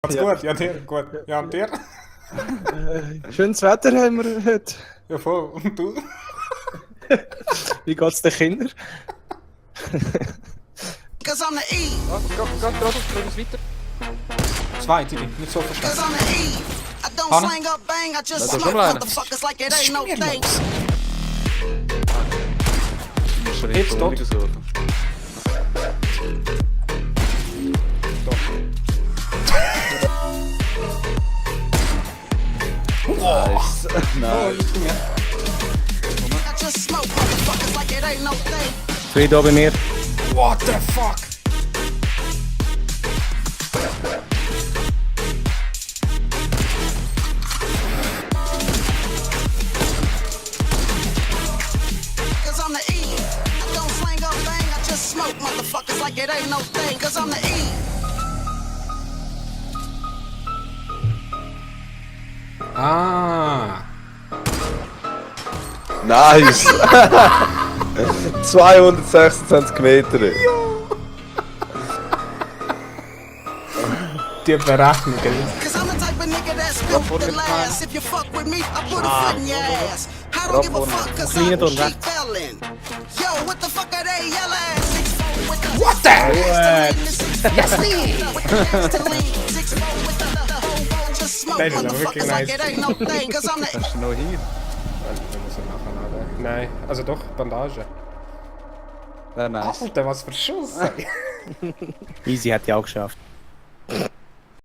Geht's gut? Ja, dir? Gut. Ja, und dir? Schönes Wetter haben wir heute. Ja, voll. Und du? Wie geht's den Kindern? Cause I'm the E. Geradeaus weiter. Zwei, die nicht so verstanden. Cause I'm the E. I don't Hanna? slang up bang, I just Das ist smoke schon mal einer. motherfuckers like it ain't no thing. Jetzt tot. Nice. Oh, ich bin ja. I just smoke motherfuckers like it ain't no thing. Zwei da bei mir. What the fuck? Cause I'm the E. I don't slang up bang, I just smoke motherfuckers like it ain't no thing. Cause I'm the E. Ah. Nice! 226 Meter. Die Berechnungen. Cause I'm the type of nigga that's built to last. If you fuck with me, I put a foot in your ass. I don't give a fuck cause I Clean it on keep that. yelling. Yo, what the fuck are they yelling? 6'4" with the What the? Yes, That is a wirklich nice. Hast du noch hier? Wir müssen nachher laden. Nein, also doch, Bandage. Wäre nice. Alter, was für Schuss! Easy hat die auch geschafft.